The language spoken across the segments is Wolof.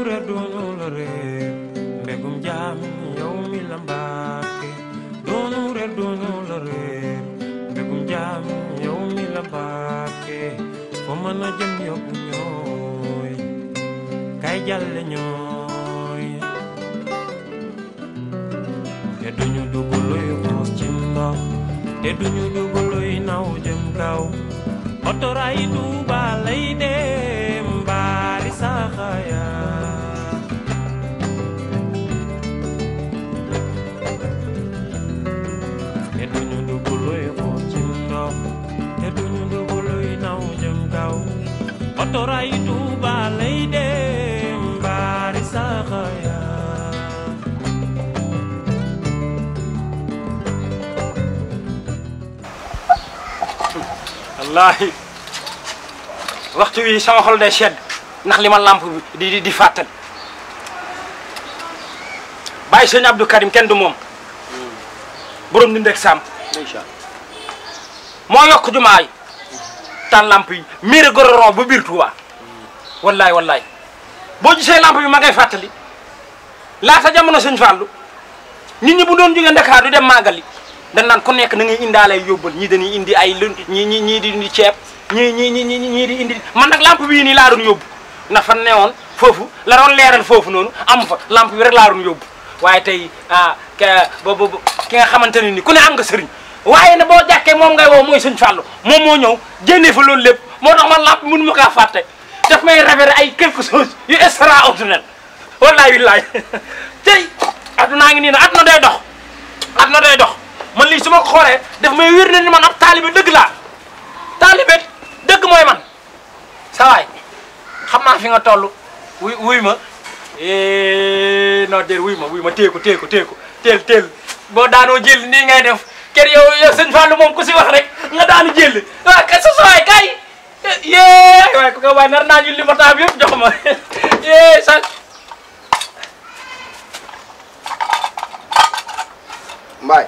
réer doonu la réer mbégum jaam yow mi la Mbàkke doonu réer doonu la réer mbégum jaam yow mi la Mbàkke fo mën a jëm yóbbu ñooy kay jàlle ñooy te duñu dugg luy xuus ci ndox te duñu dugg luy naw jëm kaw otoraay Tuuba lay dem mbaari saxaaya te duñu dugg luy xuus ci ndox te duñu dugg luy naw jëm kaw otoraay Tuuba lay dem mbaari saxaaya wallaahi waxtu wi sama xol day sedd ndax li ma lamp bi di fàttali bàyyi sëñ Abdou Karim kenn du moom borom di ndek sàmm moo yokk jumaa yi taal lamp yi miire gororon ba biir Touba wallaay wallaay boo gisee lamp bi ma ngay fàttali laata jamono sëñ Fallou nit ñi bu doon jógee Ndakaar du dem màggali dañ naan ku nekk na ngay indaale ay yóbbal ñii dañuy indi ay lën ñii di indi ceeb ñii di indi man nag lampe bii nii laa doon yóbbu ndax fan ne woon foofu la doon leeral foofu noonu amu fa lampe bi rek laa doon yóbbu waaye tey ki nga xamante ne ni ku ne am nga sëriñ waaye ne boo jàkkee moom ngay woo mooy sëñ Fallou moom moo ñëw génnee fa loolu lépp moo tax man lampe mënu ma kaa fàtte daf may révéler ay quelque chose yu extraordinaire wallaay willaay tey addunaa ngi nii na adduna day dox adduna day dox man lii su ma ko xoolee daf may wér na ni man ab taalibe dëgg laa taalibe dëgg mooy man sawaay xam naa fi nga toll wuy ma non déet wuy ma teel boo daanoo jël nii ngay def kër yow sëñ Fallou moom ku si wax rek nga daanu jël waaw ka sa sawaay kay waaye ku ko waay nar naa julli ma taab yëpp jox ma sa Mbaye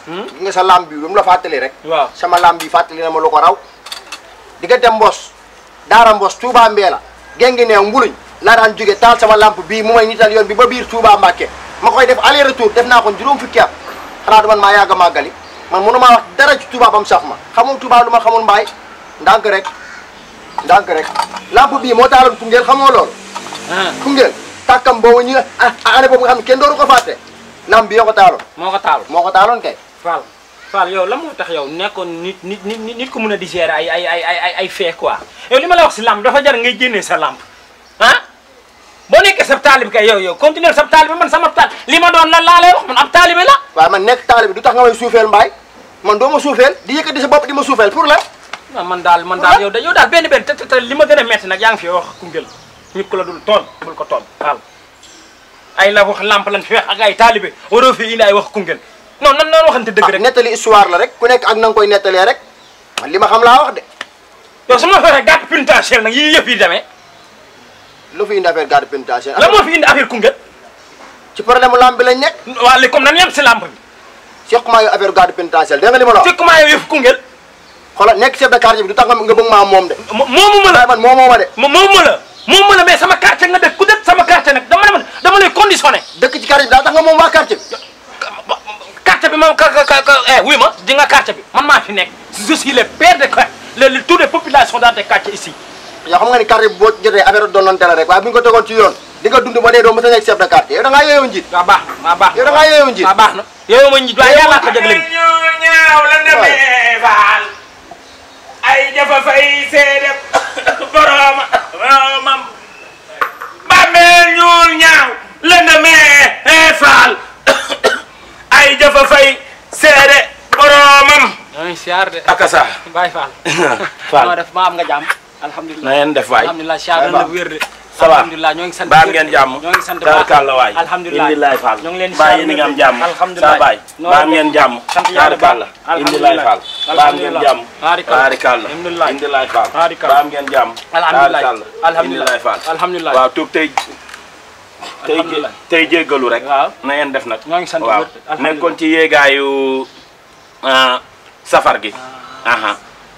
gi nga sa lamb bi lu mu la fàttali rek waaw sama lamb bi fàttali na ma lu ko raw diggante Mbos Daara Mbos Touba Mbeela géngi neew mbuluñ laa daan jóge taal sama lamp bii mu may nital yoon bi ba biir Touba Mbàkke ma koy def aller retour def naa ko juróom fukki at xanaa du man maa yàgg a màggali man mënu maa wax dara ci Touba bam sax ma xamul Touba lu ma xamul Mbaye ndànk rek lamp bii moo taaloon Koungheul xamoo loolu Koungheul tàkkam boobu ñu année boobu nga xam ne kenn dooru ko fàtte lamp bi yoo ko taaloon moo ko taaloon kay Fall yow la moo tax yow nekkoon nit ko mën a digérer ay fee quoi yow li ma la wax si lamp dafa jar ngay génnee sa lamp boo nekkee sa taalib kay yow continuer sa taalib man sama taal li ma doon lan laa lay wax man ab taalibe la waaw man nekk taalibe du tax nga may suufeel Mbaye man doo ma suufeel di yëkkati sa bopp di ma suufeel pour la man daal yow daal benn te li ma gën a metti nag yaa ngi fi wax Koungheul nit ko la dul toon bul ko toon Fall ay la wax lamp lan fi wax ak ay taalibe waroo fi indi ay wax Koungheul non nan waxante dëgg rek nettali histoire la rek ku nekk ak na nga koy nettalee rek man li ma xam laa wax de yow su ma fekkee garde pénitentiaire nag yii yëpp yi demee lu fi indi affaire garde pénitentiaire la moo fi indi affaire Koungheul ci problème mu lamb bi lañ nekk waaw léegi comme nan yem si lamp bi sequma yow affaire garde pénitentiaire dégg nga li ma la wax sequma yow yëpp Koungheul xoolal nekk chef de quartier bi du tax nga bëgg maa moom de moomu ma la man moomoo ma de moomu la mais sama quartier nga dëkk ku dëkk sama quartier nag dama lay conditionné dëkk ci quartier bi daa tax nga moom waa quartier bi quartier bi moom wuy ma di nga quartier bi man maa fi nekk je suis le père de toutes les populations dans des quartiers ici yoo xam nga ni quartier bi boo jotee affaire doonante la rek waaye bu ñu ko tegoon ci yoon di nga dund ba dee doo mës a nekk chef de quartier yow da ngaa yeewu njiit waaw baax yow da ngaa yeewu njiit waaw baax na yow ma njiit waaye yàllaa ko jagleel ñaaw la demee faal ay jafa fay seede boromam bàmmeel ñuul ñaaw la demee faal ay jafa fay seede boromam ñooy siyaar de akasa Baye Fall Fall moo def ma am nga jàmm alhamdulilah na ngeen def waay alhamdulilah siyaar na wér de ça va alhamdulilah ñoo ngi sant baa ngeen jàmm ñoo ngi sant baax kàlla waay alhamdulilah indilaay Fall ñoo ngi leen baa yéen a ngi am jàmm alhamdulilah sa baay baa ngeen jàmm sant yàlla kàlla indilaay Fall baa ngeen jàmm kàlla indilaay Fall baa ngeen jàmm alhamdulilah Fall alhamdulilah waaw tuub tey jéggalu rek waaw na ngeen def nag ñoo ngi sant waaw nekkoon ci yéegaayu safar gi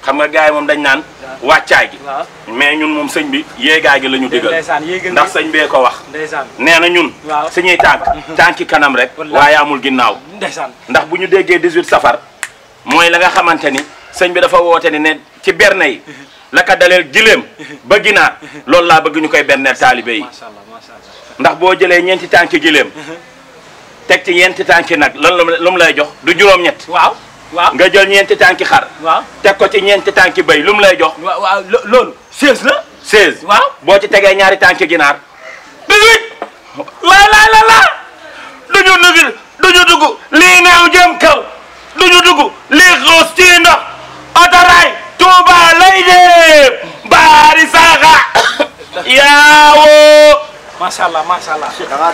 xam nga gars yi moom dañ naan wàccaay gi mais ñun moom sëñ bi yéegaay gi la ñu digal ndax sëñ bee ko wax nee na ñun suñuy tànki kanam rek waaye amul ginnaaw ndax bu ñu déggee 18 safar mooy la nga xamante ni sëñ bi dafa woote ni ne ci berne yi la ka daleel giléem ba ginaar loolu laa bëgg ñu koy berneel taalibe yi ndax boo jëlee ñeenti tànki giléem teg ci ñeenti tànki nag lan lu mu lay jox du juróom-ñett waaw nga jël ñeenti tànki xar teg ko ci ñeenti tànki béy lu mu lay jox waaw loolu 16 la 16 waaw boo ci tegee ñaari tànki ginaar 18 la duñu dugg lii naaw jëm kaw duñu dugg lii xuus ci ndox otoraay Touba lay dem baari saaxa yaawoo macha allah da ngaa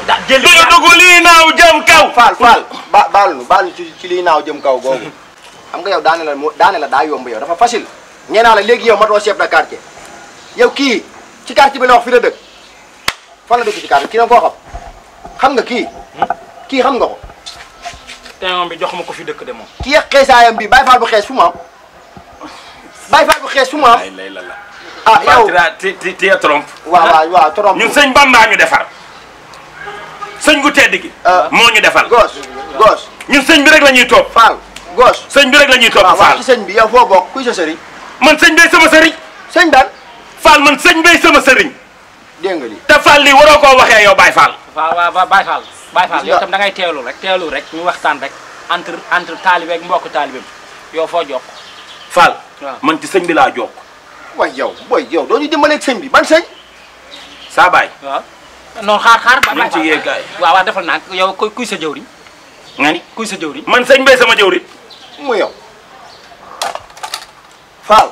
daal duñu dugg lii naaw jëm kaw Fall baal nu ci lii naaw jëm kaw googu xam nga yow daane la daa yomb yow dafa facile ñee naa la léegi yow matoo chef de quartier yow kii ci quartier bi la wax fi la dëkk fan la dëkk ci quartier kii na koo xam nga kii xam nga ko teewoon bi jox ma ko fi dëkk de moom kii ak xeesaayam bi Baye Fall bu xees fu mu am Baye Fall bu xees fu mu am ah yow ti trompe waaw trompe ñun sëñ Bamba ñu defar sëñ gu tedd gi moo ñu defal gos ñun sëñ bi rek la ñuy topp Fall gos sëñ bi rek la ñuy topp Fall ci sëñ bi yow foo bokk kuy sa sëriñ man sëñ bay sama sëriñ sëñ daan Fall man sëñ bay sama sëriñ dégg nga lii te Fall lii waroo koo waxee yow Baye Fall waaw Baye Fall yow tam da ngay teelu rek ñu waxtaan rek entre taalibe ak mbokk taalibeem yow foo jokk Fall man ci sëñ bi laa jokk waay yow doo ñu dimbaleeg sëñ bi ban sëñ saa baay waaw non xaar ba ci yéegaay waaw defal naa yow kuy sa jëwriñ nga ni kuy sa jëwriñ man sëñ bay sama jëwriñ mu yow Fall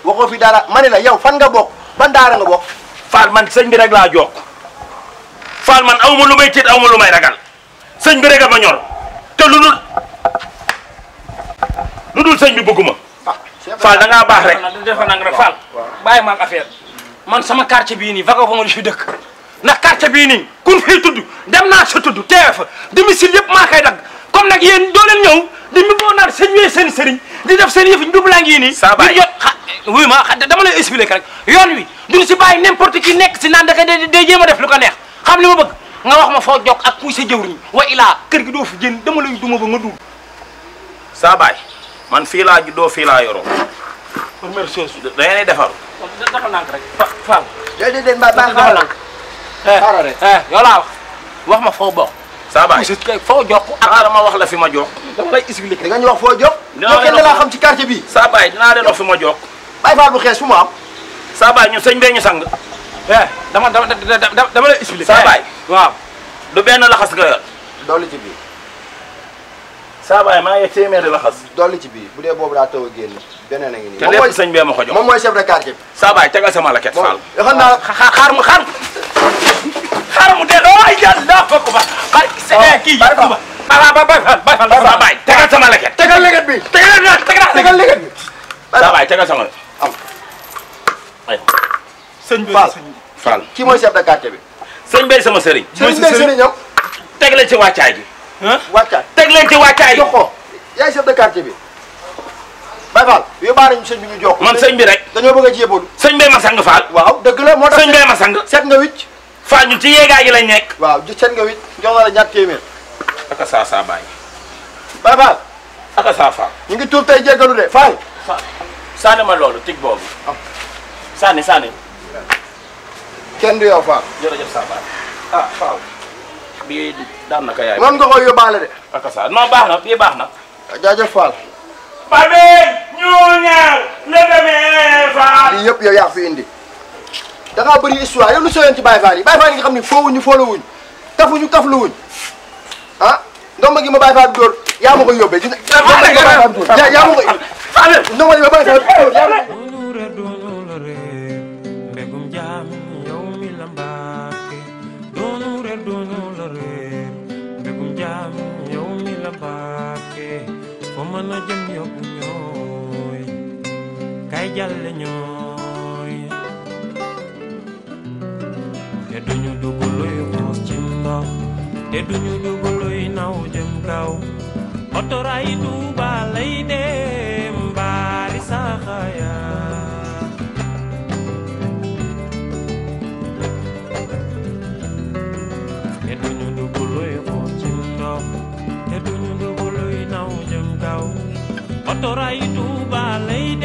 waxoo fi dara ma ne la yow fan nga bokk ban daara nga bokk Fall man sëñ bi rek laa jokk Fall man awma lu may tiit awma lu may ragal sëñ bi rek a ma ñor te lu dul sëñ bi bëgguma Fall da ngaa baax rek defal naa rek Fall bàyyi ma ak affaire man sama quartier bii nii vaga fa ma di fi dëkk ndax quartier bii nii kun fii tudd dem naa sa tudd teewe fa domicile yëpp maa koy dagg comme nag yéen doo leen ñëw di mi boo naan sëñ wee seen sëriñ di def seen yëf njublang yi nii di jot wuy ma dama lay expliquer rek yoon wi duñu si bàyyi n'importe qui nekk si naan daka day jéem a def lu ko neex xam li ma bëgg nga wax ma foo jokk ak kuy sa jëwriñ wa ilaa kër gi doo fi jën dama lay duma ba nga dul saa baay man fii laa juddoo fii laa yoroo première chose da ngeen di defar dafa nànk rek Fall déedéet dafa nànk xaaral rek yow laa wax ma foo bokk saa baay foo jokk ak xaaral ma wax la fi ma jokk dama lay expliquer di nga ñu wax foo jokk yow kenn laa xam ci quartier bi saa baay dinaa leen wax fi ma jokk Baye Fall bu xees fu mu am saa baay ñu sëñ bee ñu sang dama lay expliquer saa baay waaw du benn laxas nga yor dolli ci biir saa baay maa ngi téeméeri laxas dolli ci biir bu dee boobu daa taw a génn beneen a ngi nii te lépp sëñ bee ma ko jox moom mooy chef de quartier bi saa baay tegal sama laket Fall xam naa xaar mu dee ay yàlla fa ko ba xaar kii Baye Fall saa baay tegal sama laket tegal leget bi tegal leget bi saa baay tegal sama ay sëñ bi Fall kii mooy chef de quartier bi sëñ bee sama sëriñ sëriñam teg leen ci wàccaay gi wàccaay teg leen ci wàccaay gi jox ko yaay chef de quartier bi Baye Fall yóbbaale ñu sëñ bi ñu jox man sëñ bi rek dañoo bëgg a jébalu sëñ bee ma sang Fall waaw dëgg la moo tax sëñ bee ma sang set nga wicc Fall ñun ci yéegaay gi lañ nekk waaw set nga wicc jox na la ñaar téeméer aka saa baay Baye Fall aka saa Fall ñu ngi tuub tey jéggalu de Fall sànni ma loolu tig boobu sànni kenn du yow Fall jërëjëf saa baay ah Fall bii daan na ko yaay noonu nga koy yóbbaale de aka saa non baax na bii baax na jaajëf Fall Pape ñu ñaar la demee Fall lii yëpp yow yaa fi indi da ngaa bëri histoire yow lu sooyoon ci Baye Fall yi Baye Fall yi nga xam ne foowuñu foolowuñ kafuñu kafluwuñ ah ndomba gi ma Baye Fall dóor yaa ma koy yóbbee gis nga ndomba gi ma Baye Fall dóor yaa ma koy ndomba gi ma Baye Fall dóor yaa ma koy mbegum jaam yow mi la Mbàkke doonu reer doonu la reer mbegum jaam yow mi la Mbàkke fo mën a jëm yóbbu ñooy kay jàlle ñooy te duñu dugg luy xuus ci ndox te duñu dugg luy naw jëm kaw otoraay Tuuba lay dem otoraay Tuuba lay